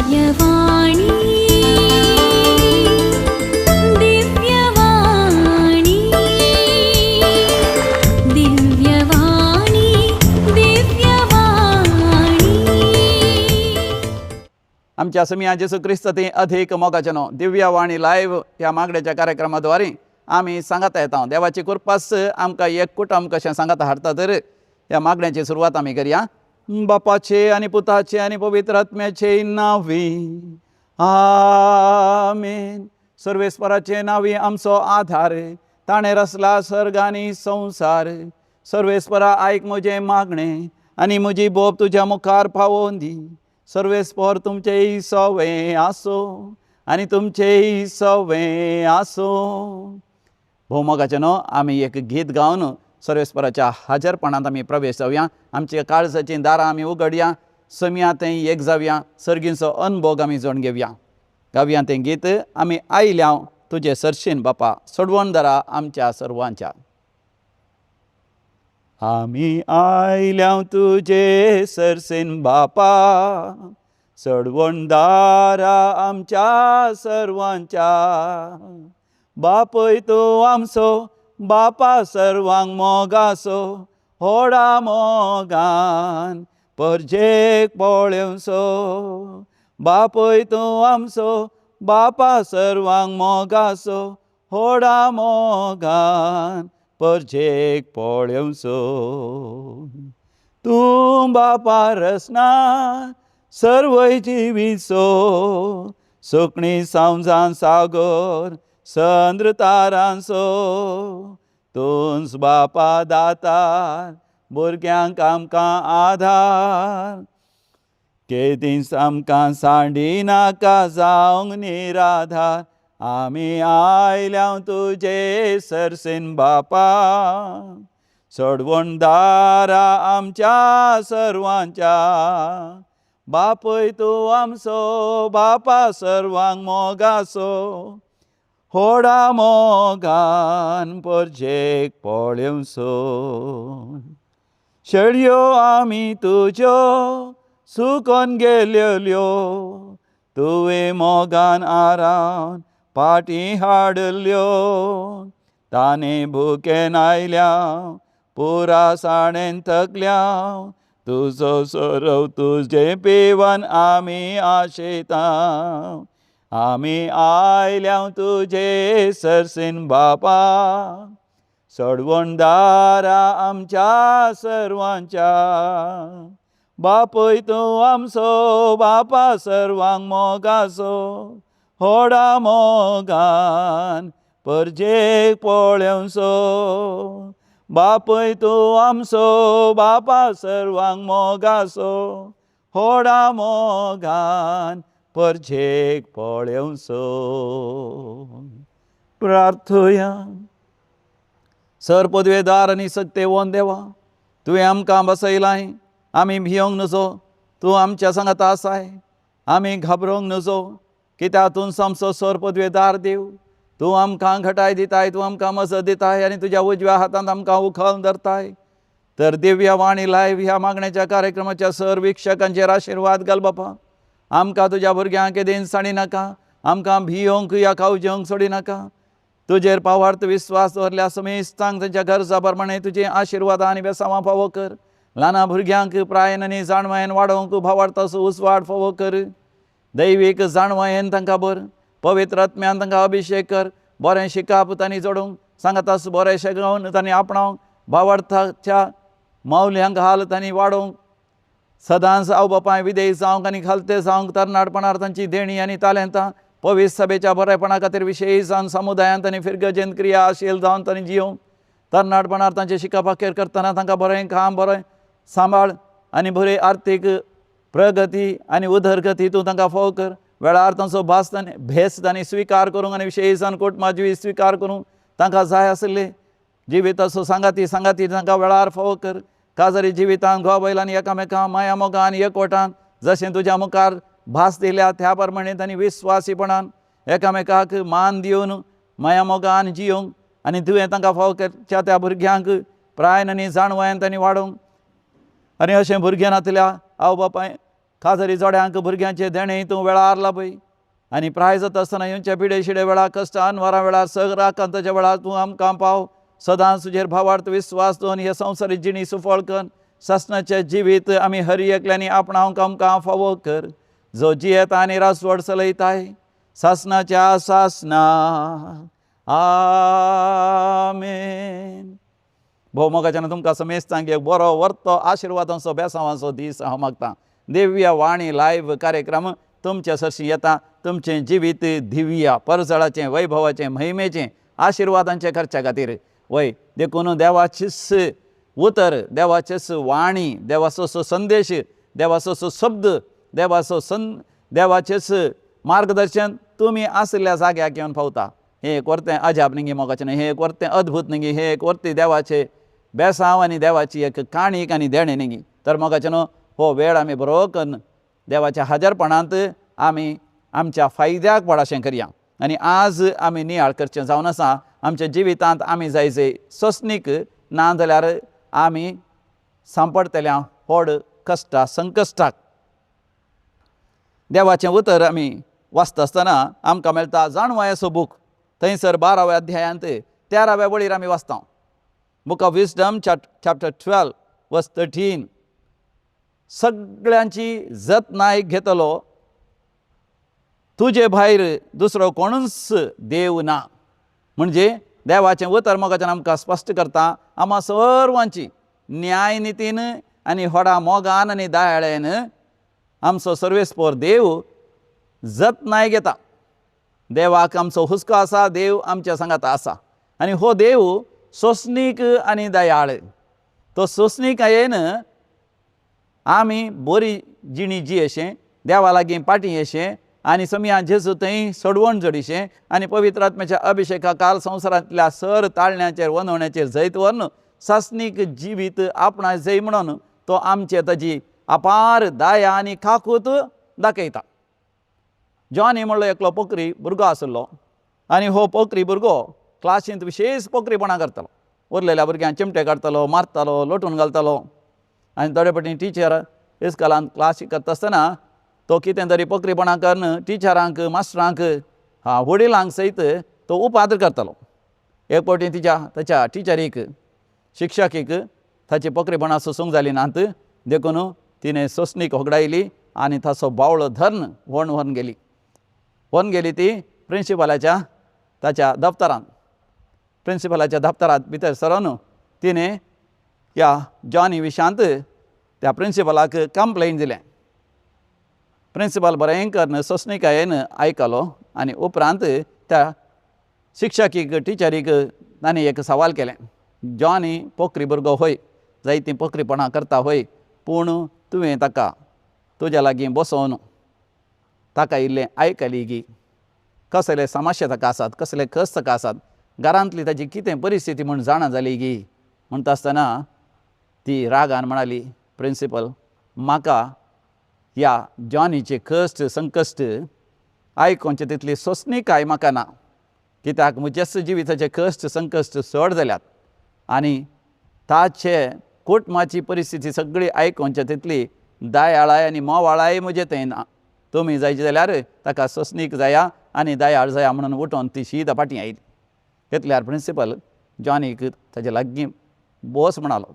दिव्यवाणी, दिव्यवाणी, दिव्यवाणी, दिव्यवाणी. आमच्या समिया जेसू क्रिस्त ती अधिक मोगाचें न्हू दिव्यवाणी लायव्ह ह्या मागण्याच्या कार्यक्रमाद्वारे आमी सांगाता येता. देवाची कृपास आमकां एक कुटुंब कशें सांगाता हाडटा. तर ह्या मागण्याची सुरवात आमी करया. बापाचे आनी पुताचे आनी पवित्र आत्म्याचे नांवी, आमेन. सर्वेस्पराचे नांवी आमचो आधार, ताणें रचला सर्ग आनी संवसार. सर्वेस्परा, आयक म्हजें मागणें आनी म्हजी बोब तुज्या मुखार पावोवन दी. सर्वेस्पर तुमचेय सवें आसूं आनी तुमचेय सवें आसूं. भोवमोगाचें न्हू, आमी एक गीत गावन सर्वेस्पराच्या हाजरपणांत आमी प्रवेश जावया. आमच्या काळजाचीं दारां आमी उगडया, समिया थंय एक जावया, सर्गींचो अनभोग आमी जोड घेवया. गावया तें गीत, आमी आयल्या तुजे सरशीन बापा, सोडवण दारा आमच्या सर्वांच्या. आमी आयल्या तुजे सरसेन बापा, सडवणदारा आमच्या सर्वांच्या. बापय तूं आमचो बापा, सर्वांक मोगासो, होडा मोगान परजेक पळेवचो. बापय तूं आमचो बापा, सर्वांक मोगासो, होडा मोगान परजेक पळेवचो. तूं बापा रचना सर्वय जिवीचो, सुकणी सावजान सागर चंद्र तारांचो. तूंच बापा दातार भुरग्यांक आमकां आधार, केदींच आमकां सांडी नाका जावंक निराधार. आमी आयल्या तुजे सरसेन बापा, सोडवणदारा आमच्या सर्वांच्या. बापय तूं आमचो बापा, सर्वांक मोगासो, होडा मोगान परजेक पळेवचो. शेळयो आमी तुज्यो सुकोन गेल्यो, तुवें मोगान आरावन पाटी हाडल्यो. ताणें भुकेन आयल्या, पुरा साणेन थकल्या, तुजो सोरव तुजें पिवन आमी आशेता. आमी आयल्या तुजे सरसेन बापा, सोडवणदारा आमच्या सर्वांच्या. बापय तूं आमचो बापा, सर्वांक मोगासो, होडा मोगान परजेक पळेवचो. बापय तूं आमचो बापा, सर्वांक मोगासो, होडा मोगान परजेक पळेवचो. प्रार्थया. सर पदवेदार आनी सक्तेवंत देवा, तुवें आमकां बसयलाय, आमी भियोंक नजो. तूं आमच्या सांगाता आसाय, आमी घाबरोंक नजो, कित्याक तूं आमचो सर पदवेदार देव. तूं आमकां घटाय दिताय, तूं आमकां मजत दिताय आनी तुज्या उजव्या हातांत आमकां उखल धरताय. तर दिव्य वाणी लायव्ह ह्या मागण्याच्या कार्यक्रमाच्या सर वीक्षकांचेर आशिर्वाद घाल बापा. आमकां तुज्या भुरग्यांक केदीन सांडी नाका, आमकां भियोंक या कावजेवंक सोडी नाका. तुजेर पावार्थ विस्वास दवरल्या समेस्तांक तांच्या गरजा प्रमाणे तुजे आशिर्वाद आनी बेसांवां फावो कर. ल्हाना भुरग्यांक प्रायन आनी जाणवायेन वाडोवंक भावार्थाचो उजवाड फावो कर. दैवीक जाणवायेन तांकां भर, पवित्र आत्म्यान तांकां अभिशेक कर. बरें शिकाप तांणी जोडूंक, सांगातास बरें शेगोवन तांणी आपणावंक, भावार्थाच्या मावल्यांक हाल तांणी वाडोवंक, सदांच आवय बापाय विदेश जावंक आनी खालते जावंक, तरणाटपणार तांची देणी आनी तालेंतां पवित्र सभेच्या बरेपणा खातीर विशेश जावन समुदायांत आनी फिरगजेंत क्रियाशील जावन तांणी जियोवंक. तरणाटपणार तांचे शिकप करतना तांकां बरें काम, बरें सांबाळ आनी बरी आर्थीक प्रगती आनी उदरगती तूं तांकां फावो कर. वेळार तांचो भास तांणी भेस तांणी स्विकार करूंक आनी विशेश जावन कुटुंबा स्विकार करूंक तांकां जाय आशिल्ले जिविताचो सांगाती सांगाती तांकां वेळार फावो कर. काजारी जिवितांत घोव बायलांनी एकामेकां माया मोगान आनी एकवटान जशें तुज्या मुखार भास दिल्या त्या प्रमाणे तांणी विस्वासीपणान एकामेकाक मान दिवन माया मोगान जियोवंक आनी तुवें तांकां फावो करच्या त्या भुरग्यांक प्रायन आनी जाणवायन तांणी वाडोवंक. आनी अशें भुरगें नातल्या आवय बापाय काजरी जोड्यांक भुरग्यांचें देणें तूं वेळार लाबय आनी प्राय जाता आसतना येवच्या पिडे शिडे वेळार कश्ट अनवारा वेळार सगळ्या आकांताच्या वेळार तूं आमकां पाव. सदांच तुजेर भावार्थ विस्वास दवरून हे संवसारी जिणी सुफळ कर. सासणाचें जिवीत आमी हर एकल्यांनी आपणावंक आमकां फावो कर, जो जियेता आनी रासवड चलयताय सासणाच्या सासणा. आमेन. भोव मोगाच्यान तुमकां समेस्तांक एक बरो वर्तो आशिर्वादांचो बेसांवांचो दीस हांव मागतां. दिव्य वाणी लायव्ह कार्यक्रम तुमच्या सरशी येता. तुमचें जिवीत दिव्य परजळाचें, वैभवाचें, महिमेचें, आशिर्वादांचें करच्या खातीर. वय, देखून देवाचीच उतर, देवाचीच वाणी, देवाचो संदेश, देवाचो शब्द, देवाचो देवाचेच मार्गदर्शन तुमी आशिल्ल्या जाग्याक येवन पावता. हें एक वर्तें अजाप न्ही मोगाचें, हें एक वर्तें अद्भुत न्ही, हें एक वर्तें देवाचें बेसांव आनी देवाची एक काणीक आनी देणें न्ही. तर मोगाचें न्हू हो वेळ आमी बरो कन्न देवाच्या हाजरपणांत आमी आमच्या फायद्याक पड अशें करया. आनी आज आमी नियाळ करचें जावन आसा आमच्या जिवितांत आमी जाय जय सोंसणीक, ना जाल्यार आमी सांपडटल्या व्हड कश्टा संकश्टाक. देवाचें उतर आमी वाचता आसतना आमकां मेळटा जाणवायेचो बूक, थंयसर 12व्या अध्यायांत 13व्या वळीर आमी वाचता. Book of wisdom chapter 12 verse 13. सगळ्यांची जतनाय घेतलो तुजे भायर दुसरो कोणूच देव ना. म्हणजे देवाचें उतर मोगाच्यान आमकां स्पश्ट करता आमा सर्वांची न्यायनितीन आनी व्हडा मोगान आनी दयाळेन आमचो सर्वेस्पोर देव जतनाय घेता. देवाक आमचो हुस्को आसा, देव आमच्या सांगाता आसा आनी हो देव सोंसणीक आनी दयाळ. तो सोंसणीकायेन आमी बरी जिणी जियेशें, देवा लागीं पाटी येशें आनी समया जेजू थंय सोडवण जोडिशें आनी पवित्र आत्म्याच्या अभिशेका काल संवसारांतल्या सर ताळण्याचेर वनवण्याचेर जैत व्हरून सासणीक जिवीत आपणाय जय म्हणून तो आमचे ताजी अपार दया आनी काकूत दाखयता. जॉनी म्हणलो एकलो पोकरी भुरगो आशिल्लो आनी हो पोकरी भुरगो क्लासींत विशेश पोकरीपणां करतालो. उरलेल्या भुरग्यांक चिमटे काडटालो, मारतालो, लोटून घालतालो. आनी थोडे फावटी टिचर इस्कोलांत क्लासी करता आसतना तो कितें तरी पोकरीपणां करून टिचरांक, मास्टरांक, वडिलांक सयत तो उपाद्र करतालो. एक फावटी तिच्या ताच्या टिचरीक, शिक्षकीक ताची पोकरीपणां सोसूंक जालीं नात, देखून तिणें सोंसणीक होगडायली आनी ताचो बावळो धरून व्हरून व्हरून गेली. व्हरून गेली ती प्रिंसिपलाच्या ताच्या दफ्तरांत. प्रिंसिपलाच्या दफ्तरांत भितर सरून तिणें ह्या जॉनी विशांत त्या प्रिंसिपलाक कंप्लेन दिलें. प्रिंसिपल बरें करून सोंसणीकायेन आयकलो आनी उपरांत त्या शिक्षकीक, टिचरीक ताणें एक सवाल केलें. जॉनी पोकरी भुरगो होय, जायतीं पोकरीपणां करता होय, पूण तुवें ताका तुज्या लागीं बसोवन ताका इल्लें आयकली गी? कसले समस्या ताका आसात, कसले कश्ट ताका आसात, घरांतली ताजी कितें परिस्थिती म्हूण जाणा जाली गी? म्हणटा आसतना ती रागान म्हणाली, प्रिंसिपल, म्हाका ह्या जॉनीचे कश्ट संकश्ट आयकोवचे तितली सोंसणीकाय म्हाका ना, कित्याक म्हजेच जिविताचे कश्ट संकश्ट चड जाल्यात आनी ताचे कुटुंबाची परिस्थिती सगळी आयकोवचे तितली दयाळाय आनी मोवाळाय म्हजे थंय ना. तुमी जायचे जाल्यार ताका सोंसणीक जाया आनी दयाळ जाया. म्हणून उठोवन ती शीत फाटीं आयली. तितल्यार प्रिंसिपल जॉनीक ताजे लागीं बोस म्हणालो.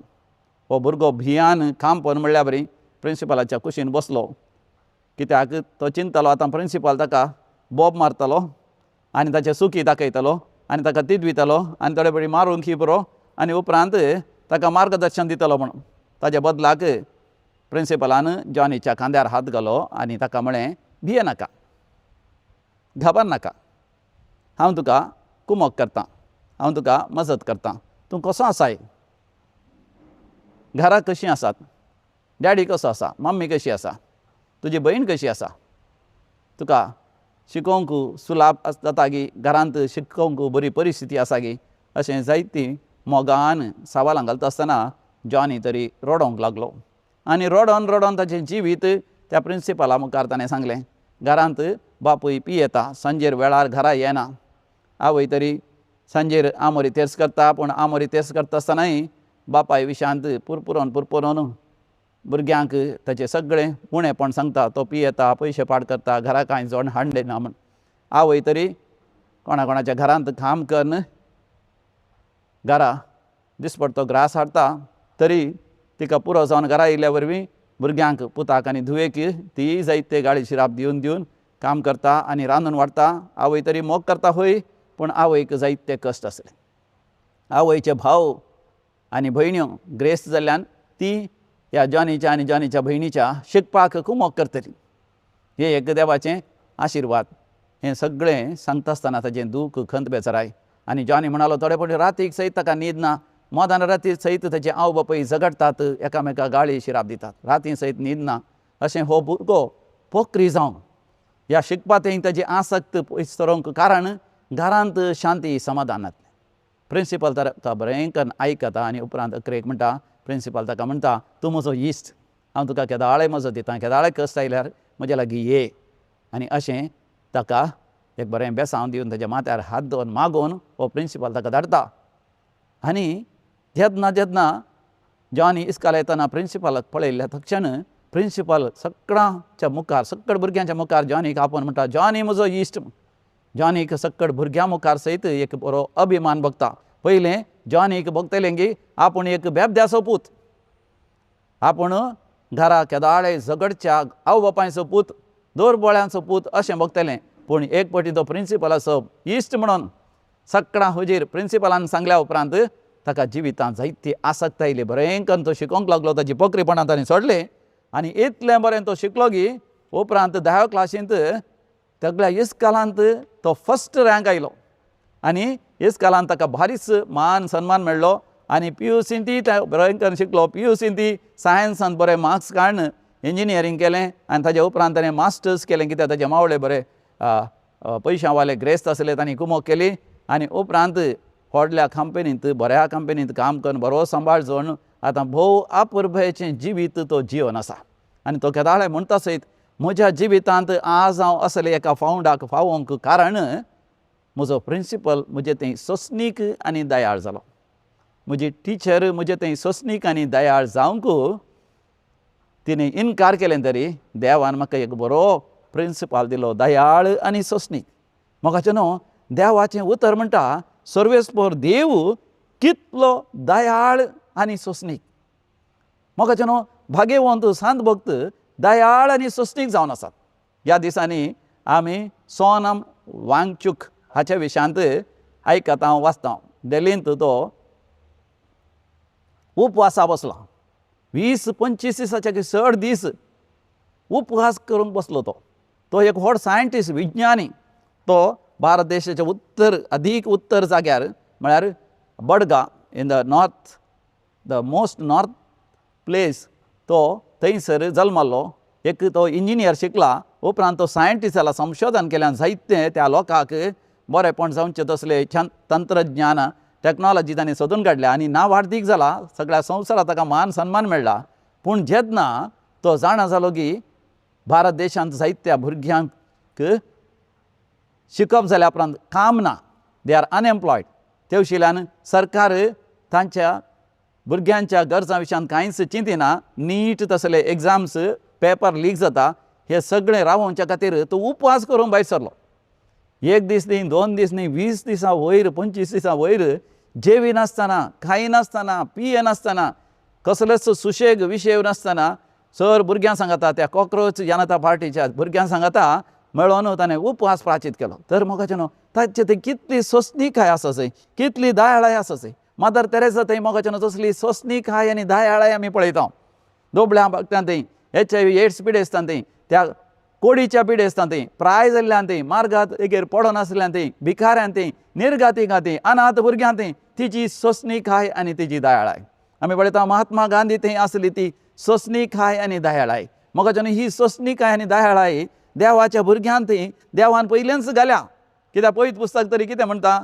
हो भुरगो भियान कांपोन म्हणल्या बरी प्रिंसिपलाच्या कुशीन बसलो, कित्याक तो चिंततालो आतां प्रिंसिपल ताका बोब मारतलो आनी ताचे सुकी दाखयतलो आनी ताका तिदवितलो आनी थोडे फावटी मारूंक ही पुरो आनी उपरांत ताका मार्गदर्शन दितलो म्हणून. ताज्या बदलाक प्रिंसिपलान जॉनीच्या खांद्यार हात घालो आनी ताका म्हळें, भिये नाका, घाबर नाका, हांव तुका कुमक करतां, हांव तुका मजत करतां. तूं कसो आसाय, घरा कशीं आसात, डॅडी कसो आसा, मम्मी कशी आसा, तुजी भयण कशी आसा, तुका शिकोवंक सुलाभ जाता गी, घरांत शिकोवंक बरी परिस्थिती आसा गी, अशें जायतीं मोगान सवालां घालता आसतना जॉनी तरी रडोंक लागलो आनी रडोन रडोन ताचें जिवीत त्या प्रिंसिपला मुखार ताणें सांगलें. घरांत बापूय पियेता, सांजेर वेळार घरा येना, आवय तरी सांजेर आमोरी तेर्स करता, पूण आमोरी तेर्स करता आसतनाय बापाय विशांत पुरपुरोन पुरपुरोन भुरग्यांक ताचें सगळें उणेपण सांगता. तो पियेता, पयशे पाड करता, घरा कांय जोड हाडलें ना म्हूण. आवय तरी कोणा कोणाच्या घरांत काम करून घरा दिसपडतो ग्रास हाडटा, तरी तिका पुरो जावन घरा येयल्या वरवीं भुरग्यांक, पुताक आनी धुवेक ती जायते गाळी शिराप दिवन दिवन काम करता आनी रांदून वाडटा. आवय तरी मोग करता हय, पूण आवयक जायते कश्ट आसले. आवयचे भाव आनी भयण्यो ग्रेस्त जाल्ल्यान ती ह्या जॉनीच्या आनी जॉनीच्या भयणीच्या शिकपाक कुमोक करतली. हे एक देवाचें आशिर्वाद. हें सगळें सांगता आसतना ताजें दूख खंत बेजाराय. आनी जॉनी म्हणालो थोडे फावटी रातीक सयत ताका न्हीद ना. मोदान राती सयत ताचे आवय बापूय झगडटात, एकामेका गाळी शिराप दितात, राती सयत न्हीद ना. अशें हो भुरगो पोखरी जावन ह्या शिकपा थंय ताजी आसक्त पयस सरोंक कारण घरांत शांती समाधान नासलें. प्रिंसिपल ताका बरें करून आयकता आनी उपरांत अकरेक म्हणटा, प्रिंसिपल ताका म्हणटा, तूं म्हजो इश्ट, हांव तुका केदाळय मजत दिता, केदाळय कश्ट आयल्यार म्हज्या लागीं ये. आनी अशें ताका एक बरें बेसांव दिवन ताच्या माथ्यार हात दवरून मागून हो प्रिंसिपल ताका धाडटा. आनी जेन्ना जेन्ना जॉनी इस्काल येतना प्रिंसिपलाक पळयल्ल्या तक्षण प्रिंसिपल सगळ्यांच्या मुखार, सगळ्या भुरग्यांच्या मुखार जॉनीक आपोवन म्हणटा, जॉनी म्हजो इश्ट. जॉनीक सगळ्या भुरग्यां मुखार सयत एक बरो अभिमान भोगता. पयलें जॉनीक भोगतलें की आपूण एक बेबद्याचो पूत, आपूण घरा केदाळे झगडच्या आवय बापायचो पूत, दोरबोळ्यांचो पूत अशें भोगतलें. पूण एक फावटी तो प्रिंसिपलाचो इश्ट म्हणून सगळ्यां हुजीर प्रिंसिपलान सांगल्या उपरांत ताका जिवितांत जायती आसक्त आयली. बरें करून तो शिकोवंक लागलो, ताजी पोकरीपणां ताणें सोडलें आनी इतलें बरें तो शिकलो की उपरांत धाव्या क्लासींत सगळ्या इस्कालांत तो फस्ट रँक आयलो आनी इस्कालांत ताका भारीच मान सन्मान मेळ्ळो. आनी पी यू सींतय बरें करून शिकलो. पी यू सींतय सायन्सांत बरे मार्क्स काडून इंजिनियरींग केलें आनी ताज्या उपरांत ताणें मास्टर्स केलें, कित्याक ताजे मावळे बरे पयशां वाले ग्रेस्त आसले, तांणी कुमोक केली. आनी उपरांत व्हडल्या कंपनींत, बऱ्या कंपनींत काम करून बरो सांबाळ जावन आतां भोव अपुरबायेचें जिवीत तो जिवन आसा. आनी तो केदाळे म्हणटा सयत, म्हज्या जिवितांत आज हांव असले एका फावंडाक फावोंक कारण म्हजो प्रिंसिपल म्हजे थंय सोंसणीक आनी दयाळ जालो, म्हजी टिचर म्हजे थंय सोंसणीक आनी दयाळ जावंक तिणें इनकार केलें तरी देवान म्हाका एक बरो प्रिंसिपाल दिलो, दयाळ आनी सोंसणीक. मोगाचें न्हू, देवाचें उतर म्हणटा सर्वेस्पोर देव कितलो दयाळ आनी सोंसणीक. मोगाचें न्हू, भाग्यवंत सांत भक्त दयाळ आनी सोंसणीक जावन आसात. ह्या दिसांनी आमी सोनम वांगचूक हाच्या विशयांत आयकता, वाचता. दिल्लींत तो उपवासा बसला, 20-25 दिसाच्या चड दीस उपवास करूंक बसलो तो. तो एक व्हड सायंटिस्ट, विज्ञानी. तो भारत देशाच्या उत्तर, अदीक उत्तर जाग्यार, म्हळ्यार Badga in the north, the most north place, तो थंयसर जल्मल्लो. एक तो इंजिनियर शिकला, उपरांत तो सायंटिस्ट जाला, संशोधन केल्यान जायतें त्या लोकांक बरेपण जावचें तसलें तंत्रज्ञान, टॅक्नोलॉजी ताणें सोदून काडल्या आनी नांवाडदीक जाला. सगळ्या संवसारांत ताका मान सन्मान मेळ्ळा. पूण जेन्ना तो जाणा जालो की भारत देशांत जायत्या भुरग्यांक शिकप जाल्या उपरांत काम ना, they are unemployed, तेवशिल्यान सरकार तांच्या भुरग्यांच्या गरजां विशयान कांयच चिंतिना, नीट तसले एग्जाम्स पेपर लीक जाता, हे सगळें रावोवच्या खातीर तो उपवास करूंक भायर सरलो. एक दीस न्ही, 2 दीस न्ही, 20 दिसां वयर, 25 दिसां वयर जेविनासतना, खायनासतना, पियेनासतना, कसलेच सुशेग विशय नासतना सर भुरग्यां सांगता, त्या कॉक्रोच जनता पार्टीच्या भुरग्यां सांगता मेळोन ताणें उपवास प्राचीत केलो. तर मोगाचें न्हू, ताचे थंय कितली सोंसणीकाय आसा थंय, कितली दयाळाय आसा थंय. मदर तेरेसा थंय मोगाचें न्हू तसली सोंसणीकाय आनी दयाळाय आमी पळयता. दुबळ्या भक्तां थंय, HIV AIDS पिडेस्तां थंय, त्या कोडीच्या पिडेस्तां थंय, प्राय जाल्ल्यान थंय, मार्गात एकेर पडोन आसल्यान थंय, भिकाऱ्यां थंय, निर्गातिकां थंय, अनाथ भुरग्यां थंय तिची सोंसणीकाय आनी तिची दयाळाय आमी पळयता. महात्मा गांधी थंय आसली ती सोंसणीकाय आनी दयाळाय. मोगाचें न्हू, ही सोंसणीकाय आनी दयाळाय देवाच्या भुरग्यान थंय देवान पयलेंच घाल्या. कित्याक पवित्र पुस्तक तरी कितें म्हणटा?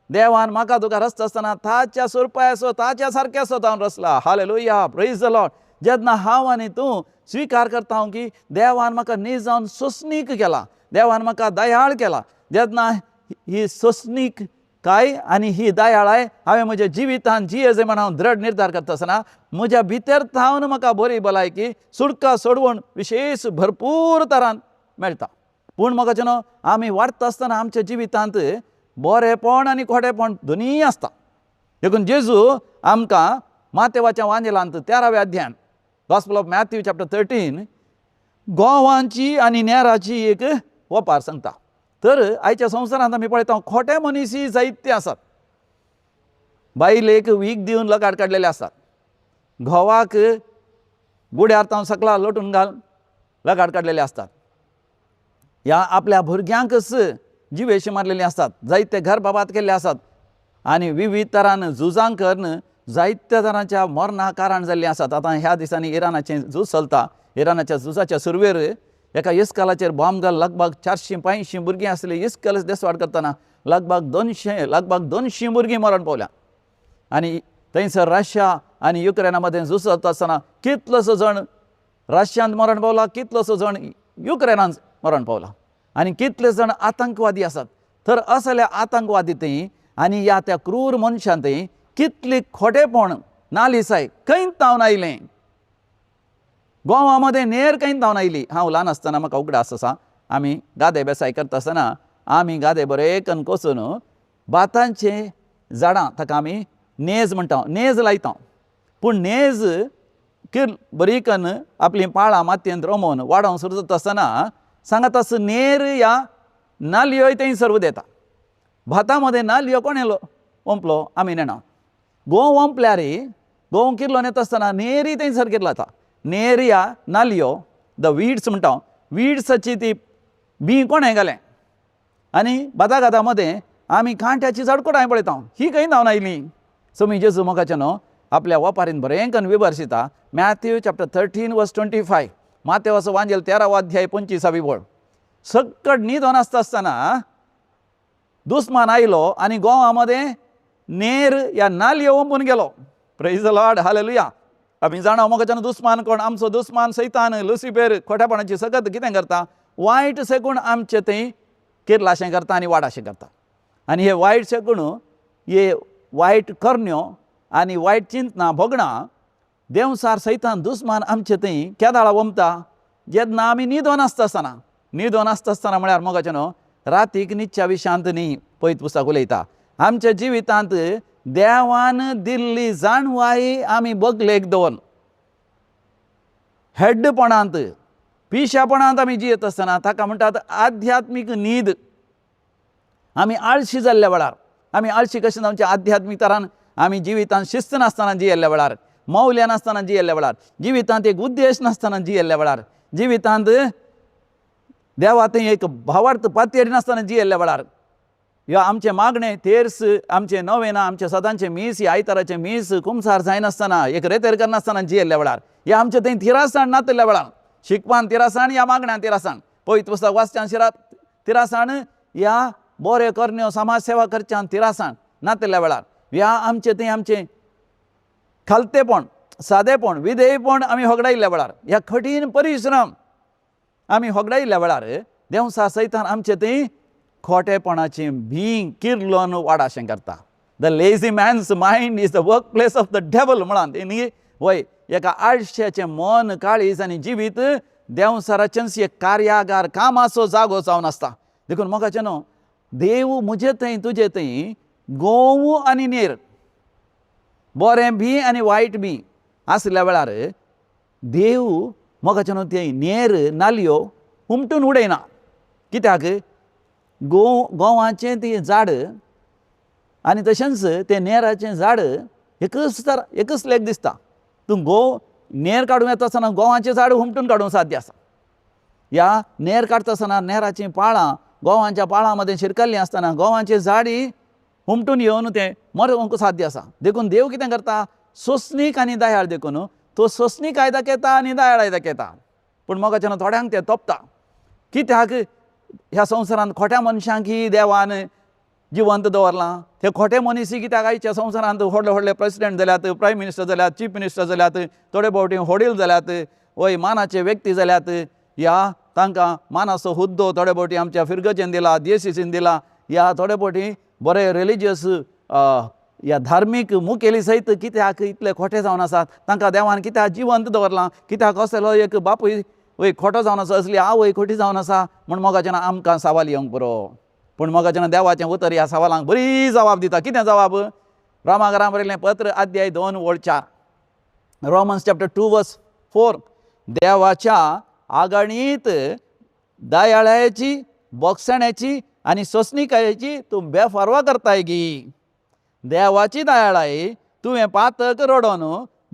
देवान म्हाका तुका रचता आसतना ताच्या स्वरुपाचो, ताच्या सारक्याचो जावन रचला. Hallelujah, praise the Lord. जेन्ना हांव आनी तूं स्विकार करता की देवान म्हाका नीज जावन सोंसणीक केला, देवान म्हाका दयाळ केला, जेन्ना ही सोंसणीक काय आनी ही दयाळाय हांवें म्हज्या जिवितान जियेजे म्हण हांव दृढ निर्धार करता आसतना म्हज्या भितर थावन म्हाका बरी भलायकी सुटका सोडवण विशेश भरपूर तरान मेळटा. पूण मोगाचें न्हू आमी वाडटा आसतना आमच्या जिवितांत बरेंपण आनी खोटेपण दोनूय आसता. देखून जेजू आमकां मातेवाच्या वांजेलांत 13व्या अध्यायान गॉस्पल ऑफ मॅथ्यू चॅप्टर 13 गोवांची आनी नेराची एक वपार सांगता. तर आयच्या संवसारांत आमी पळयता खोटे मनीसय जायते आसात. बायलेक वीख दिवन लगाड काडलेले आसात, घोवाक गुड्यार तावन सकला लोटून घाल लगाड काडलेले आसतात, ह्या आपल्या भुरग्यांकच जिवेशी मारलेली आसतात, जायते घर बाबात केल्ले आसात आनी विविध तरान झुजां करून जायत्या तरांच्या मरणा कारण जाल्लीं आसात. आतां ह्या दिसांनी इराणाचें झूज चलता. इराणाच्या झुजाच्या सुरवेर एका इस्कालाचेर बॉम्ब घाल लगभग 400-500 भुरगीं आसलीं. इस्कल देसवाड करतना लगभग 200 भुरगीं मरण पावल्या. आनी थंयसर रशिया आनी युक्रेना मदें झूज चलता आसतना कितलोसो जाण रशियांत मरण पावला, कितलोसो जाण युक्रेनांत मरण पावला आनी कितले जाण आतंकवादी आसात. तर असल्या आतंकवादी थंय आनी ह्या त्या क्रूर मनशां थंय कितली खोटेपण नालिसाय खंय तावन आयलें. गोवा मदें नेर खंय तावन आयली. हांव ल्हान आसतना म्हाका उगडास आसा आमी गादे बेसाय करता आसतना आमी गादे बरे कन्न कोसून भातांचें झाडां ताका आमी नेज म्हणटा, नेज लायता. पूण नेज किर बरी कन्न आपलीं पाळां मातयेंत रोमोवन वाडोवंक सुरू जाता आसतना सांगात आसा नेर ह्या नालयोय थंय सर्व दिता. भाता मदें नालयो कोण येयलो ओंपलो आमी नेणा. गोंव ओंपल्यार गोंव किरलो येता आसतना नेरी थंयसर किरलो जाता. नेर ह्या नालयो the weeds म्हणटा, विड्साची ती बीं कोणें घालें आनी भाता मदें आमी कांट्याची झाडकुटां पळयता, ही खंय धांवन आयली. सो मी जेजू मोगाचें न्हू आपल्या वपारीन बरें कन्न विमर्शिता. मॅथ्यू चॅप्टर 13 वर्स 25, मातेवाचो वांजेल 13वो अध्याय 25वी वळ. सक्कड न्हिदोन आसता आसतना दुस्मान आयलो आनी गोवा मदें नेर ह्या नालयो ओंपून गेलो. Praise the Lord, hallelujah. आमी जाणा मोगाच्यान दुस्मान कोण, आमचो दुस्मान सैतान लुसिफेर खोटेपणाची सगत कितें करता, वायट शेकून आमचे थंय किर्लाशें करता आनी वाडाशें करता. आनी हे वायट शेकून हे वायट करण्यो आनी वायट चिंतना भोगणां देंवसार सैतान दुस्मान आमचे थंय केदाळा ओमता जेन्ना आमी न्हिदोन आसता आसतना. न्हिदोन आसता आसतना म्हळ्यार मोगाचें न्हू रातीक न्हिदच्या विशांत न्ही पयत पुस्तक उलयता. आमच्या जिवितांत देवान दिल्ली जाणवाय आमी बगलेक दवरून हेड्डपणांत पिशापणांत आमी जियेत आसतना ताका म्हणटात आध्यात्मीक न्हीद. आमी आळशी जाल्ल्या वेळार, आमी आळशी कशें जावचें, आध्यात्मीक तरान आमी जिवितांत शिस्त नासतना जियेल्ल्या वेळार, मौल्यां नासतना जियेल्ल्या वेळार, जिवितांत एक उद्देश नासतना जियेल्ल्या वेळार, जिवितांत देवा थंय एक भावार्थ पातयेरी नासतना जियेल्ल्या वेळार, ह्यो आमचें मागणें तेर्स, आमचें नवेना, आमचें सदांचें मीस, आयताराचें मीस कुमसार जायनासतना एक रेतेर करनासतना जियेल्ल्या वेळार, ह्या आमचें थंय थिरासाण नातिल्ल्या वेळार, शिकपान तिरासाण ह्या मागण्यान तिरासाण, पवित्र पुस्तक वाचच्यान शिरा तिरासाण, ह्या बऱ्यो करण्यो समाज सेवा करच्यान तिरासाण नातिल्ल्या वेळार, ह्या आमचें थंय आमचें खालतेपण सादेपण विधेयपण आमी होगडायिल्ल्या वेळार, ह्या कठीण परिश्रम आमी होगडायिल्ल्या वेळार देंवसा सैतान आमचें थंय खोटेपणाचें भींग किर्लोन वाडाशें करता. The lazy man's mind is the work place of the devil म्हळां न्ही. वय एका आळश्याचें मन काळीज आनी जिवीत देंवसाराचेंच एक कार्यागार कामाचो जागो जावन आसता. देखून मोगाचें न्हू देव म्हजे थंय तुजे थंय गोंव आनी नेर बरें बी आनी वायट बी आसल्या वेळार देव मोगाचें न्हू ते नेर नालयो हुमटून उडयना. कित्याक गोवाचें तें झाड आनी तशेंच तें नेराचें झाड एकच तर एकच लेख दिसता. तूं गोव नेर काडूंक येता आसतना गोवाचें झाड हुमटून काडूंक साध्य आसा. ह्या नेर काडटा आसतना नेराचीं पाळां गोवांच्या पाळां मदें शिरकल्लीं आसतना गोवाचें झाडी हुमटून येवन तें मरोवंक साध्य आसा. देखून देव कितें करता, सोंसणीक आनी दयाळ. देखून तो सोंसणीकाय दाखयता आनी दयाळाय दाखयता. पूण मोगाच्यान थोड्यांक तें तोपता. कित्याक ह्या संवसारांत खोट्या मनशांक देवान जिवंत दवरलां. ते खोटे मनीस कित्याक आयच्या संवसारांत व्हडले व्हडले प्रेसिडेंट जाल्यात, प्रायम मिनिस्टर जाल्यात, चीफ मिनिस्टर जाल्यात, थोडे फावटी होडील जाल्यात, वय मानाचे व्यक्ती जाल्यात. ह्या तांकां मानाचो हुद्दो थोडे फावटी आमच्या फिरगजेन दिला, देसीसीन दिला, ह्या थोडे फावटी बरे रिलिजियस या धार्मीक मुखेली सयत कित्याक इतले खोटे जावन आसात? तांकां देवान कित्याक जिवंत दवरलां? कित्याक असलो एक बापूय वय खोटो जावन आसा, असली आवय खोटी जावन आसा म्हूण मोगाच्यान आमकां सवाल येवंक पुरो. पूण मोगाच्यान देवाचें उतर ह्या सवालांक बरी जवाब दिता. कितें जवाब? रोमाकरां बरयलें पत्र अध्याय 2 ओळ 4, रोमन्स चॅप्टर 2 वर्स 4. देवाच्या आगणीत दयाळायेची, बोगसण्याची आनी सोंसणिकायेची तूं बेफारवा करताय गी. देवाची दयाळाय तुवें पातक रडोन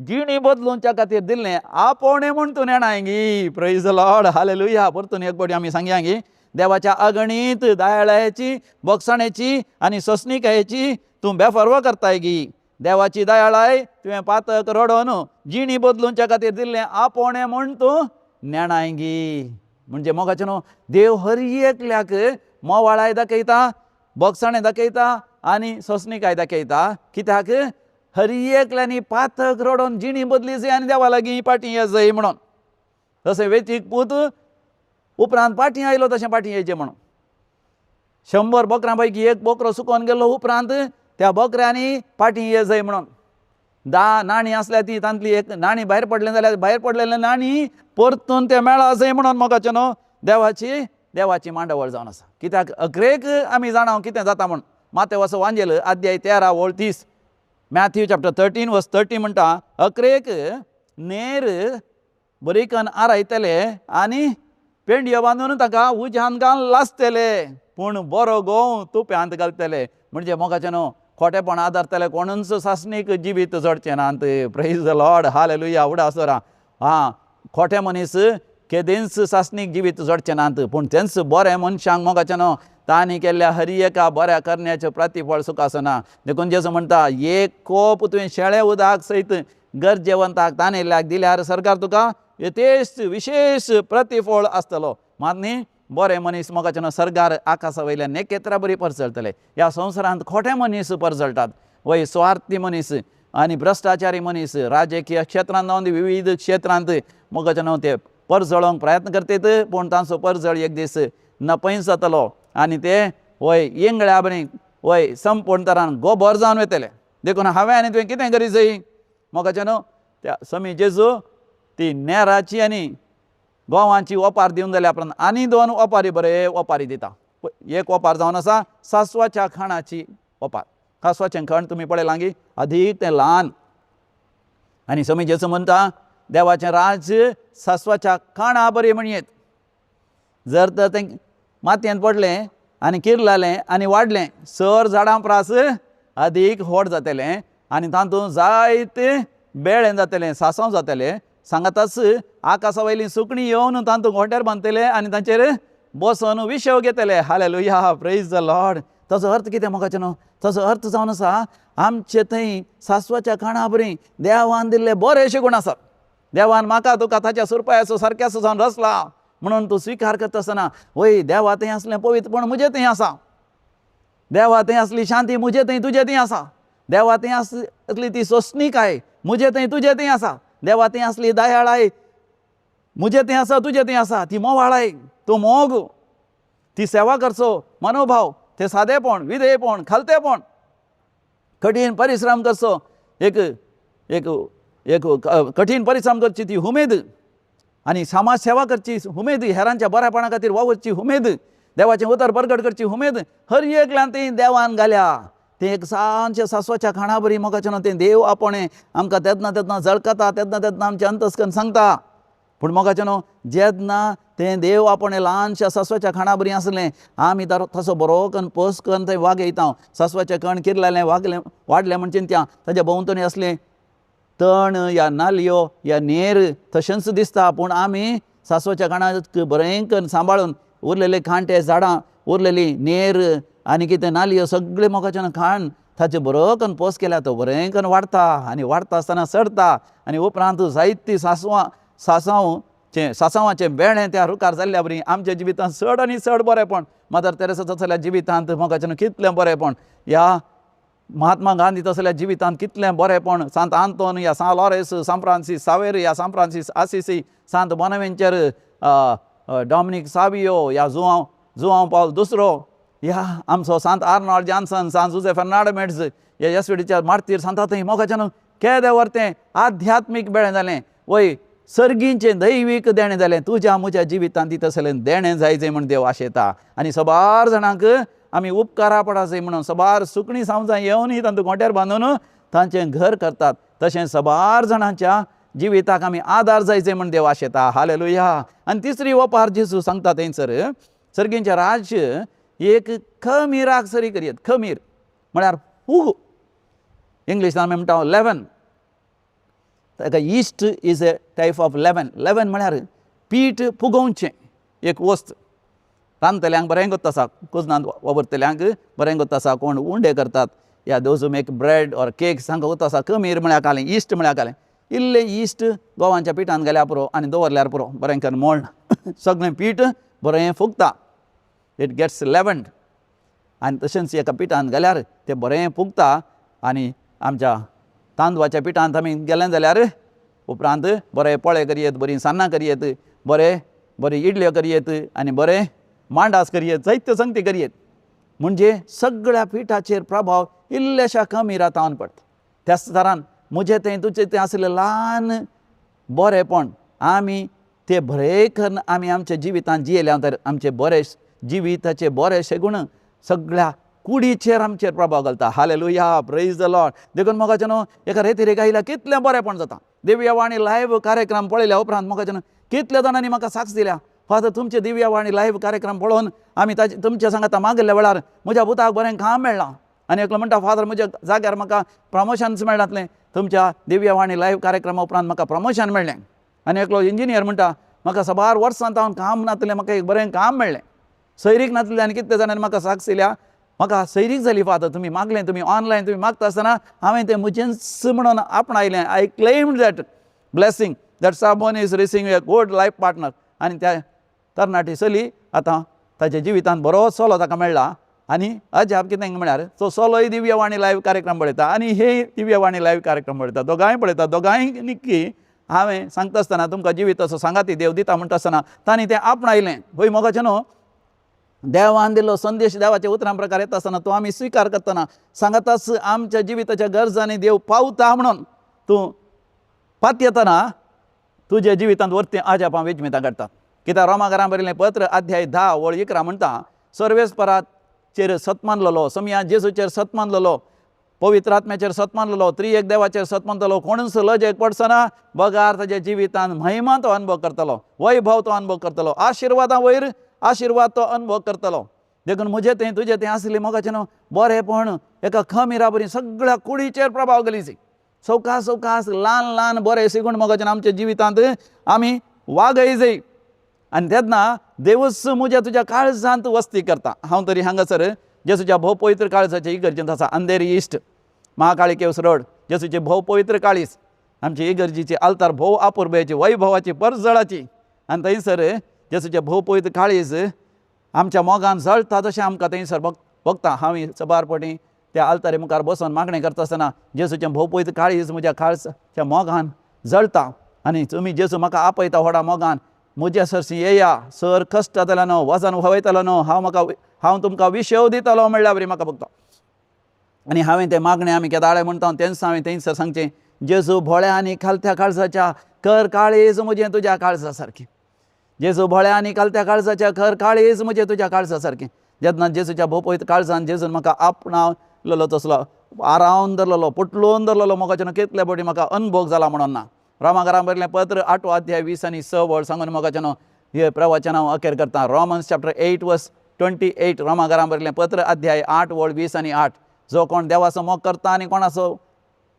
जिणी बदलूंच्या खातीर दिल्लें आपोवणें म्हूण तूं नेणाय गी. प्रेज the Lord, hallelujah. परतून एक फावटी आमी सांगया गी, देवाच्या अगणीत दयाळायेची, बोगसण्याची आनी सोंसणिकायेची तूं बेफारवा करताय गी. देवाची दयाळाय तुवें पातक रडोन जिणी बदलूंच्या खातीर दिल्लें आपोवणें म्हूण तूं नेणाय गी. म्हणजे मोगाचें न्हू, देव हर एकल्याक मोवाळाय दाखयता, बोगसाणें दाखयता आनी सोंसणिकाय दाखयता. कित्याक? हर एकल्यांनी पातक रडोन जिणी बदली जाय आनी देवा लागीं पाटी येजाय म्हणून. तशें वेचीक पूत उपरांत पाटी आयलो तशें पाटी येयचें म्हणून. 100 बोकरां पैकी एक बोकरो सुकोवन गेल्लो, उपरांत त्या बोकऱ्यांनी पाटी येजाय म्हणून. 10 नाणी आसल्या ती तांतली एक नाणी भायर पडलें जाल्यार भायर पडलेलें नाणी परतून तें मेळा जाय म्हणून मोगाचें न्हू देवाची देवाची मांडावळ जावन आसा. कित्याक अकरेक आमी जाणा कितें जाता म्हूण. मातेवाचो वांजेल अध्याय 13 ओळ 30, मॅथ्यू चॅप्टर 13 वर्स 30 म्हणटा, अकरेक नेर बरीकन आरायतले आनी पेंडयो बांदून ताका उज्यान घालून लासतले, पूण बरो गोंव तुप्यांत घालतले. म्हणजे मोगाचें न्हू खोटेपण आदारतले कोणूच सासणीक जिवीत जोडचें नात. प्रेज the Lord, hallelujah. उडासोरा आं, खोटे मनीस केदींच सासणीक जिवीत जोडचे नात, पूण तेंच बरें मनशांक मोगाचें न्हू तांणी केल्ल्या हर एका बऱ्या करण्याचें प्रतिफळ सुख आसना. देखून जेजू म्हणटा, एक कोप तुवें शेळे उदक सयत गरजेवंताक ताणेल्याक दिल्यार सरकार तुका यथेश्ट विशेश प्रतिफळ आसतलो. मात न्ही बरे मनीस मोगाचें न्हू सरकार आकाशा वयल्या नेकेत्रा बरी परजळटले. ह्या संवसारांत खोटे मनीस परजळटात, वय स्वार्थी मनीस आनी भ्रश्टाचारी मनीस राजकीय क्षेत्रांत जावन विविध क्षेत्रांत मोगाचें न्हू ते परजळोवंक प्रयत्न करतात, पूण तांचो परजळ एक दीस नपयंच जातलो आनी ते वय इंगळ्या बरी वय संपूर्ण तरान गोबर जावन वतले. देखून हांवें आनी तुवें कितें करी जाय मोगाचें न्हू त्या समी जेजू ती नेराची आनी गोवांची ओपार दिवन जाल्या उपरांत आनी 2 ओपारी बरे ओपारी दिता. एक ओपार जावन आसा सासवाच्या खाणाची ओपार. कासवाचें खण तुमी पळयलां गी, अदीक तें ल्हान. आनी समी जेजू म्हणटा देवाचें राज्य सासवाच्या खाणा बरी म्हणयेत. जर तर तें मातयेंत पडलें आनी किर्लालें आनी वाडलें, सर झाडां प्रास अदीक व्हड जातलें आनी तातूंत जायते बेळें जातलें, सासव जातलें. सांगाताच आकाशा वयलीं सुकणीं येवन तातूंत घोंटेर बांदतले आनी तांचेर बसोन विशेव घेतले. Hallelujah, praise the Lord. ताचो अर्थ कितें मोगाचें न्हू? ताचो अर्थ जावन आसा आमचे थंय सासवाच्या खाणा बरी देवान दिल्ले बरेशे गूण आसात. देवान म्हाका तुका ताच्या सुरपायाचो सारक्याचो जावन रचला म्हणून तूं स्विकार करता आसतना वय देवा थंय आसलें पवित्रपण म्हजे थंय आसा, देवा थंय आसली शांती म्हजे थंय तुजे थंय आसा, देवा थंय आसली ती सोंसणीकाय म्हजे थंय तुजे थंय आसा, देवा थंय आसली दयाळाय म्हजे थंय आसा तुजे थंय आसा, ती मोवाळाय, तो मोग, ती सेवा करचो मनोभाव, ते सादेपण, विधेयपण, खालतेपण, कठीण परिश्रम करचो एक एक एक कठीण परिश्रम करची ती उमेद आनी समाज सेवा करची उमेद, हेरांच्या बऱ्यापणा खातीर वावुरची उमेद, देवाचें उतर परगट करची उमेद हर एकल्यान ती देवान घाल्या. तें एक सांचे सासवाच्या खाणा बरी मोगाचें न्हू तें देव आपणें आमकां तेन्ना तेन्ना झळकता, तेन्ना तेन्ना आमचें अंतस्कन सांगता. पूण मोगाचें न्हू जेन्ना तें देव आपणें ल्हानशा सासवाच्या खाणा बरी आसलें आमी तसो बरो कन्न पोस कन्न थंय वागयता. सासवाचें कण किरलेलें वागलें वाडलें म्हणजे त्या ताज्या भोंवतणी आसलें तण या नालयो या नेर तशेंच दिसता, पूण आमी सासवाच्या खाणाक बरें कन्न सांबाळून उरलेले कांटे झाडां उरलेली नेर आनी कितें नालयो सगळें मोगाच्यान खाण ताचें बरो कन्न पोस केल्यार तो बरें कन्न वाडटा आनी वाडटा आसतना चडटा आनी उपरांत जायतीं सासवां सासांवचें सासांवाचें बेळें त्या रुखार जाल्ल्या बरी आमच्या जिवितांत चड आनी चड बरेंपण. मदर तेरेसा तसल्या जिवितांत मोगाच्यान कितलें बरेंपण, ह्या महात्मा गांधी तसल्या जिवितांत कितलें बरेंपण, सांत आंतोन या सांत लॉरेस, सांत फ्रांसीस सावेर या सांत फ्रांसीस आसिसी, सांत बोनावेंचर, डॉमिनीक सावियो या जुआंव पावल दुसरो, ह्या आमचो सांत आर्नॉल्ड जॉन्सन, सांत जुजे फर्नांड मेड्स ह्या येसविडीच्या मार्तीर सांता थंय मोगाच्यान केदें व्हर तें आध्यात्मीक बेळें जालें, वय सर्गींचें दैवीक देणें जालें. तुज्या म्हज्या जिवितांत ती तसलें देणें जायचें म्हूण देव आशेता आनी सबार जाणांक आमी उपकारा पडाजय म्हणून सबार सुकणीं सावजां येवनय तांकां गोट्यार बांदून तांचें घर करतात. तशें सबार जाणांच्या जिविताक आमी आदार जायचें म्हूण देव आशेता. हालेलुया. आनी तिसरी ओपार जेजू सांगता थंयसर, सर्गींचें राज्य एक खमीराक सरी करयेत. खमीर म्हळ्यार फूग, इंग्लिशान आमी म्हणटा लेवन. ताका yeast is a type of leaven. Leaven म्हळ्यार पीठ फुगोवचें एक वस्त. रांदतल्यांक बरें गोत्त आसा, कुजनांत वावुरतल्यांक बरें गोत्त आसा, कोण उंडे करतात या those who make bread or cake तांकां गोत्त आसा. खमीर म्हळ्यार कालें, इश्ट म्हळ्यार कालें. इल्लें इश्ट गोवांच्या पिठान घाल्यार पुरो आनी दवरल्यार पुरो, बरें करून मोळण सगळें पीठ बरें फुगता, it gets लेवन्ड. आनी तशेंच एका पिठान घाल्यार तें बरें फुगता आनी आमच्या तांदवाच्या पिठांत आमी गेलें जाल्यार उपरांत बरें पोळे करयेत, बरीं सान्नां करयेत, बरें बरी इडल्यो करयेत आनी बरें मांडास करयेत, जायत्यो संगती करयेत. म्हणजे सगळ्या पिठाचेर प्रभाव इल्ल्याशा कमी रातावन पडटा. त्याच तरान म्हजें तें तुजें तें आसलें ल्हान बरेंपण आमी ते बरें करून आमी आमच्या जिवितांत जियेल्या तर आमचे बरे जिविताचे बरे शेगूण सगळ्या कुडीचेर आमचेर प्रभाव घालता. हालेलुया, प्रेज the Lord. देखून मोगाचें न्हू एका रेती आयल्यार कितलें बरेंपण जाता. दिव्यवाणी लायव्ह कार्यक्रम पळयल्या उपरांत मोगाचें न्हू कितल्या जाणांनी म्हाका साक्ष दिल्या, फादर तुमचे दिव्यवाणी लायव्ह कार्यक्रम पळोवन आमी ताचे तुमच्या सांगाता मागिल्ल्या वेळार म्हज्या पुताक बरें काम मेळ्ळां. आनी एकलो म्हणटा, फादर म्हज्या जाग्यार म्हाका प्रमोशन्स मेळनातलें, तुमच्या दिव्यवाणी लायव्ह कार्यक्रमा उपरांत म्हाका प्रमोशन मेळ्ळें. आनी एकलो इंजिनियर म्हणटा, म्हाका साबार वर्सां जावन काम नातलें, म्हाका एक बरें काम मेळ्ळें. सैरीक नातलें आनी कितले जाणांनी म्हाका साक्ष दिल्या, म्हाका सैरीक जाली फादर, तुमी मागलें, तुमी ऑनलायन तुमी मागता आसतना हांवें तें म्हजेंच म्हणून आपणायलें. I claim that blessing that someone is receiving a good life partner. आनी त्या तरणाटी चली आतां ताच्या जिवितांत बरो चलो ताका मेळ्ळा. आनी अजाप कितें म्हळ्यार तो चलोय दिव्यवाणी लायव्ह कार्यक्रम पळयता आनी हे दिव्यवाणी लायव्ह कार्यक्रम पळयता, दोगांय पळयता. दोगांय निक्की हांवें सांगता आसतना तुमकां जिविताचो सांगाती देव दिता म्हणटा आसतना तांणी तें आपणायलें. हय मोगाचें न्हू देवान दिल्लो संदेश देवाच्या उतरां प्रकार येता आसतना तो आमी स्विकार करतना सांगताच आमच्या जिविताच्या गरजांनी देव पावता म्हणून तूं पातयेतना तुज्या जिवितांत वरतीं अजापां विजमितां घडटात. कित्याक रोमाकारां बरयलें पत्र अध्याय 10 वळ 11 म्हणटा, सर्वेस्पराचेर सत मानलेलो, समया जेजूचेर सत मानलेलो, पवित्र आत्म्याचेर सत मानलेलो, त्रिएक देवाचेर सत मानतलो, कोणूच लजेक पडचना, बगार ताज्या जिवितांत महिमा तो अनुभव करतलो, वैभव तो अनुभव करतलो, आशिर्वादां वयर आशिर्वाद तो अनुभव करतलो. देखून म्हजें तें तुजें तें आसलें मोगाचें न्हू बरेंपण एका खमिरा बरी सगळ्या कुडीचेर प्रभाव घालीची. सवकास सवकास ल्हान ल्हान बरें शिकून मोगाचें आमच्या जिवितांत आमी वागय जाय आनी तेन्ना देवूच म्हज्या तुज्या काळजांत वस्ती करता. हांव तरी हांगासर जेजूच्या भोव पवित्र काळजाचे इगर्जेंत आसा, अंधेरी इस्ट महाकाळी केव्स रोड, जेजूचे भोव पवित्र काळीज आमची इगर्जीची आल्तार भोव आपुरबायेची, वैभवाची, परजळाची. आनी थंयसर जेजूचे भोव पवित्र काळीज आमच्या मोगान जळटा तशें आमकां थंयसर भोगता. हांव सबार पटी त्या आल्तारी मुखार बसून मागणें करता आसतना जेजूचें भोव पवित्र काळीज म्हज्या काळजाच्या मोगान जळटा आनी तुमी जेजू म्हाका आपयता व्हडा मोगान, म्हज्या सरशी येया, सर कश्ट जातलो न्हू, वजन व्हयतलो न्हू, हांव तुमकां विशेव दितलो म्हणल्यार बरी म्हाका भोगता. आनी हांवें तें मागणें आमी केदाळे म्हणटा तेंच हांवें थंयसर सांगचें, जेजू भोळ्या आनी खालत्या काळजाच्या कर काळीज म्हजें तुज्या काळजा सारकें, जेजू भोळ्या आनी खालत्या काळजाच्या कर काळीज म्हजें तुज्या काळजा सारकें. जेन्ना जेजूच्या भोव पवित्र काळजान जेजून म्हाका आपणावलेलो तसलो आरावन धरलेलो, पुटलोवन धरलेलो मोगाच्यान कितले फावटी म्हाका अनभोग जाला म्हणून ना. रोमाकारां बरयलें पत्र 8वो अध्याय 20 आनी 6 वळ सांगून मोगाच्यान हे प्रवचन हांव अखेर करता. रोमन्स चॅप्टर 8 वर्स 28, रोमाकारां बरयलें पत्र अध्याय 8 वळ 20 आनी 8. जो कोण देवाचो मोग करता आनी कोणाचो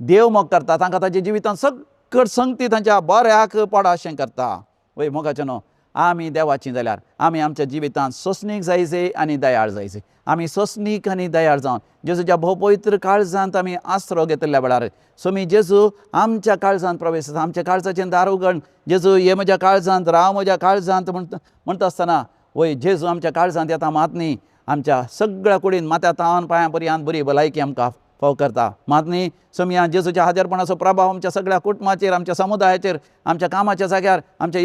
देव मोग करता तांकां ताच्या जिवितांत सगळं संगती तांच्या बऱ्याक पडाशें करता. वय मोगाचें न्हू आमी देवाचीं जाल्यार आमी आमच्या जिवितांत सोंसणीक जायचे आनी दयाळ जायचे. आमी सोंसणीक आनी दयाळ जावन जेजूच्या भोव पवित्र काळजांत आमी आसरो घेतिल्ल्या वेळार स्वामी जेजू आमच्या काळजांत प्रवेश जाता, आमच्या काळजाचें दार उगड, जेजू हे म्हज्या काळजांत राव म्हज्या काळजांत म्हणटा आसतना वय जेजू आमच्या काळजांत येता मात न्ही आमच्या सगळ्या कुडीन माथ्या तावन पांयां पर्यंत बरी भलायकी आमकां फाव करता. मात न्ही स्वामी जेजूच्या हाजेरपणाचो प्रभाव आमच्या सगळ्या कुटुंबाचेर, आमच्या समुदायाचेर, आमच्या कामाच्या जाग्यार, आमच्या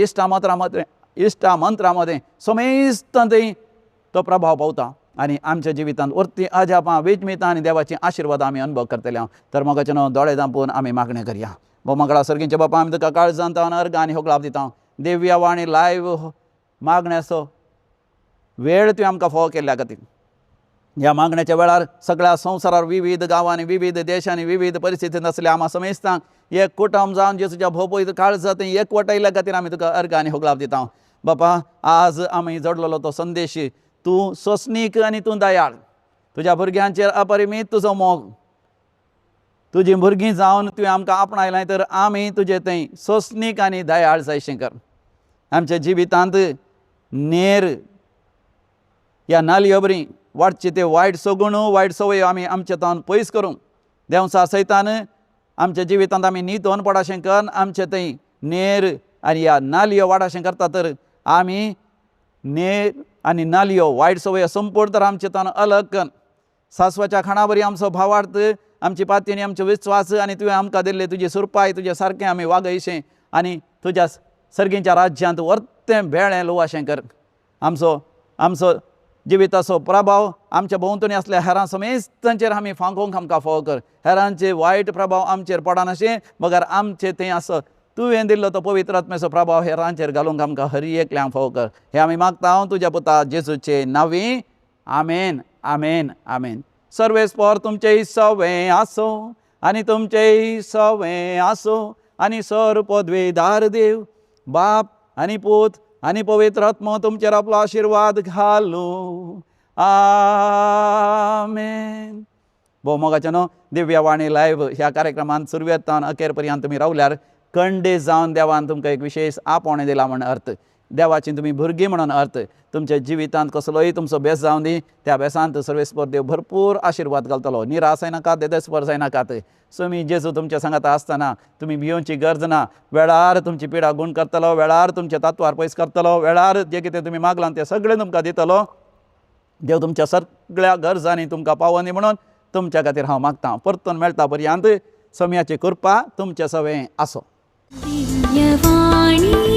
इश्टा मंत्रा मदें समेस्त थंय तो प्रभाव पावता. आनी आमच्या जिवितांत वर्ती अजापां विजमितां आनी देवाची आशिर्वाद आमी अनुभव करतले हांव. तर मोगाचें न्हू दोळे धांपून आमी मागणें करया. भोव सर्गींच्या बापा, आमी तुका काळजांत अर्घ आनी होगलाप दिता. दिव्य वाणी लायव्ह मागण्याचो वेळ तुवें आमकां फावो केल्ल्या खातीर, ह्या मागण्याच्या वेळार सगळ्या संवसारार विविध गांवांनी, विविध देशांनी, विविध परिस्थितींत आसल्या आमा समेस्तांक एक कुटुंब जावन जेजूच्या भोव काळजांत एकवटायल्ल्या खातीर आमी तुका अर्घ आनी होगलाप दिता. बापा, आज आमी जोडलेलो तो संदेश, तूं सोंसणीक आनी तूं दयाळ, तुज्या भुरग्यांचेर अपरिमीत तुजो मोग, तुजीं भुरगीं जावन तुवें आमकां आपणायलां तर आमी तुजे थंय सोंसणीक आनी दयाळ जायशें कर. आमच्या जिवितांत नेर ह्या नालयो बरी वाडचे ते वायट सगुण वायट संवयो आमी आमच्या तावन पयस करूंक देंवसा सयतान आमच्या जिवितांत आमी नितोन पडाशें कर. आमचे थंय नेर आनी ह्या नालयो वाडाशें करता तर आमी नेर आनी नालयो वायट संवयो संपूर्ण तर आमचे तावन अलग कर. सासवाच्या खाणा बरी आमचो भावार्थ, आमची पातयेनी, आमचो विस्वास आनी तुवें आमकां दिल्ले तुजी सुरपाय तुजे सारकें आमी वागयशें आनी तुज्या सर्गींच्या राज्यांत वर्तें बेळें लोवाशें कर. आमचो आमचो जिविताचो प्रभाव आमच्या भोंवतणी आसल्या हेरां समेस्तांचेर आमी फांकोवंक आमकां फावो कर. हेरांचे वायट प्रभाव आमचेर पडनाशें मगर आमचे थंय आसो तुवें दिल्लो तो पवित्र आत्म्याचो प्रभाव हेरांचेर घालूंक आमकां हर एकल्यांक फावो कर. हें आमी मागता तुज्या पुता जेजूचे नांवी, आमेन, आमेन, आमेन. सर्वेस्पर तुमचें सवें आसो आनी तुमचें सवें आसो आनी सर पदवेदार देव बाप आनी पूत आनी पवित्र आत्मो तुमचेर आपलो आशिर्वाद घालूं. आमेन. भोव मोगाचें न्हू, दिव्यवाणी लायव्ह ह्या कार्यक्रमांत सुरवेत तावन अखेर पर्यंत तुमी रावल्यार कंडे जावन देवान तुमकां एक विशेश आपोवणें दिलां म्हण अर्थ, देवाची तुमी भुरगीं म्हणून अर्थ. तुमच्या जिवितांत कसलोय तुमचो बेस जावन दी, त्या बेसांत सर्वेस्पर देव भरपूर आशिर्वाद घालतलो. निराश जायनाकात, देदेस्पर जायनाकात. स्वामी जेजू तुमच्या सांगाता आसतना तुमी भियोवची गरज ना. वेळार तुमची पिडा गुण करतलो, वेळार तुमचे तत्वार पयस करतलो, वेळार जें कितें तुमी मागलां तें सगळें तुमकां दितलो. देव तुमच्या सगळ्या गरजांनी तुमकां पावनी म्हणून तुमच्या खातीर हांव मागतां. परतून मेळटा पर्यंत सम्याची कृपा तुमच्या सवें आसो. दिव्यवाणी.